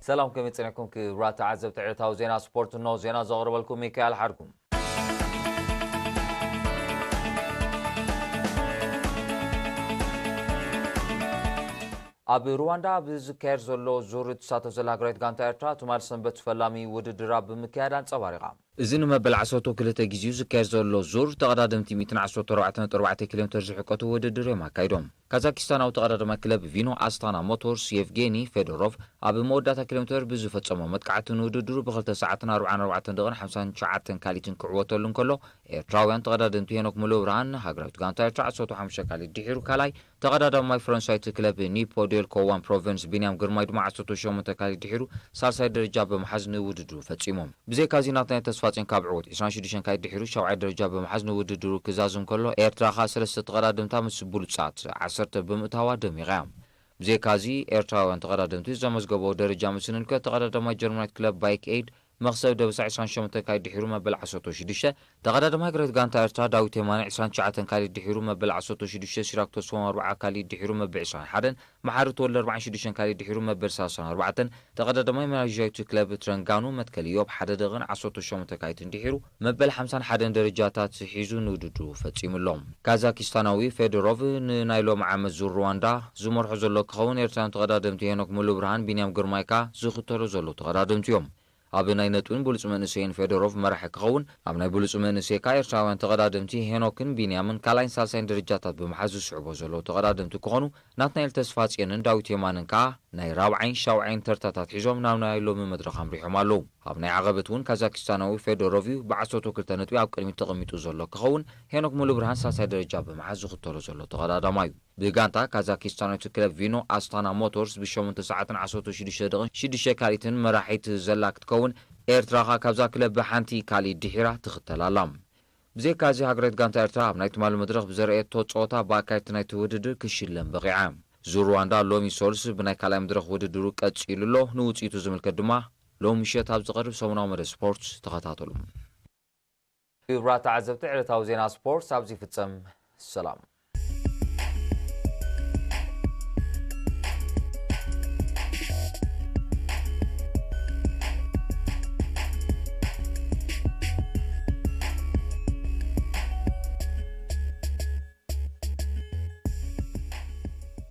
ሰላም፣ ከመይ ጸኒሕኩም ክቡራት ተዓዘብቲ ዕለታዊ ዜና ስፖርት? እነሆ ዜና ዘቕርበልኩም ሚካኤል ሓድጉ። ኣብ ሩዋንዳ ኣብ ዝካየድ ዘሎ ዙር እትሳተፍ ዘላ ሃገራዊት ጋንታ ኤርትራ፣ ትማል ሰንበት ፈላሚ ውድድራ ብምክያድ ኣንጸባሪቓ። እዚ ንመበል ዓሰርተ ክልተ ግዜኡ ዝካየድ ዘሎ ዙር ተቐዳደምቲ ሚእትን ዓሰርተ ኣርባዕተን ነጥቢ ኣርባዕተ ኪሎ ሜተር ዝሕቀቱ ውድድር እዮም ኣካይዶም። ካዛኪስታናዊ ተቐዳዳማይ ክለብ ቪኖ ኣስታና ሞቶርስ የቭጌኒ ፌዶሮቭ ኣብ መወዳእታ ኪሎ ሜተር ብዝፈጸሞ መጥቃዕቲ ንውድድሩ ብኽልተ ሰዓትን ኣርባዓን ኣርባዕተን ደቕን ሓምሳን ትሽዓተን ካሊትን ክዕወተሉ እንከሎ፣ ኤርትራውያን ተቐዳደምቲ ሄኖክ ሙሉብርሃን ሃገራዊት ጋንታ ኤርትራ ዓሰርተ ሓሙሽተ ካሊት ድሒሩ ካልኣይ፣ ተቐዳዳማይ ፈረንሳይቲ ክለብ ኒፖ ዴልኮ ዋን ፕሮቨንስ ቢንያም ግርማይ ድማ ዓሰርተ ሸሞንተ ካሊት ድሒሩ ሳልሳይ ደረጃ ብምሓዝ ንውድድሩ ፈጺሞም። ብዘይካዚ ናትናኤል ተስፋጽዮን ካብ ዕወት ዕስራን ሽዱሽተን ካሊት ድሒሩ ሻውዓይ ደረጃ ብምሓዝ ንውድድሩ ክዛዝም ከሎ፣ ኤርትራ ከኣ ሰለስተ ተቐዳደምታ ምስ ብሉጻት ዓሰርተ ብምእታዋ ደሚቓ እያ። ብዘይካዚ ኤርትራውያን ተቐዳደምቲ ዘመዝገበዎ ደረጃ ምስ እንምልከት፣ ተቐዳዳማይ ጀርመናዊት ክለብ ባይክ ኤድ መኽሰብ ደበሳ ዕስራን ሸሞንተን ካሊት ድሒሩ መበል ዓሰርተ ሽዱሽተ፣ ተቐዳዳማይ ሃገራዊት ጋንታ ኤርትራ ዳዊት የማነ ዕስራን ትሽዓተን ካሊት ድሒሩ መበል ዓሰርተ ሽዱሽተ፣ ሲራክ ተስፎም ኣርብዓ ካሊት ድሒሩ መበል ዕስራን ሓደን፣ መሓሪ ተወልደ ኣርባዓን ሽዱሽተን ካሊት ድሒሩ መበል ሰላሳን ኣርባዕተን፣ ተቐዳዳማይ ማላይዥያዊት ክለብ ትረንጋኑ መትከል ኢዮብ ሓደ ደቕን ዓሰርተ ሸሞንተ ካሊትን ድሒሩ መበል ሓምሳን ሓደን ደረጃታት ሒዙ ንውድድሩ ፈጺሙ ኣሎ። ካዛኪስታናዊ ፌዶሮቭ ንናይ ሎሚ ዓመት ዙር ሩዋንዳ ዝመርሖ ዘሎ ክኸውን፣ ኤርትራውያን ተቐዳደምቲ ሄኖክ ሙሉብርሃን ቢንያም ግርማይ ከኣ ዝኽተሎ ዘለዉ ተቐዳደምቲ እዮም። ኣብ ናይ ነጥብን ብሉጽ መንእሰይን ፌዶሮቭ መራሒ ክኸውን፣ ኣብ ናይ ብሉጽ መንእሰይ ከኣ ኤርትራውያን ተቐዳደምቲ ሄኖክን ቢንያምን ካልኣይን ሳልሳይን ደረጃታት ብምሓዝ ዝስዕቦ ዘለዉ ተቐዳደምቲ ክኾኑ፣ ናትናኤል ተስፋጽዮንን ዳዊት የማነን ከኣ ናይ ራብዓይን ሻውዓይን ተርታታት ሒዞም ናብ ናይ ሎሚ መድረኽ ኣምሪሖም ኣለዉ። ኣብ ናይ ዓቐበት እውን ካዛኪስታናዊ ፌዶሮቭ እዩ ብዓሰርተ ክልተ ነጥቢ ኣብ ቅድሚት ተቐሚጡ ዘሎ ክኸውን፣ ሄኖክ ሙሉብርሃን ሳልሳይ ደረጃ ብምሓዝ ዝኽተሎ ዘሎ ተቐዳዳማይ እዩ። ብጋንታ ካዛኪስታናዊት ክለብ ቪኖ ኣስታና ሞቶርስ ብሸሞንተ ሰዓትን ዓሰርተ ሽዱሽተ ደቕን ሽዱሽተ ካልኢትን መራሒት ዘላ ክትከውን፣ ኤርትራ ኸኣ ካብዛ ክለብ ብሓንቲ ካልኢት ድሒራ ትኽተል ኣላ። ብዘይካዚ ሃገራዊት ጋንታ ኤርትራ ኣብ ናይ ትማሊ መድረኽ ብዘርኣየቶ ጸወታ ብኣካየድቲ ናይቲ ውድድር ክሽለም በቒዓ። ዙር ሩዋንዳ ሎሚ ሶልስ ብናይ ካልኣይ መድረኽ ውድድሩ ቀጺሉ ኣሎ። ንውጽኢቱ ዝምልከት ድማ ሎሚ ምሸት ኣብ ዝቐርብ ሰሙናዊ መደብ ስፖርት ተኸታተሉ። ክቡራት ተዓዘብቲ፣ ዕለታዊ ዜና ስፖርት ኣብዚ ይፍጸም። ሰላም።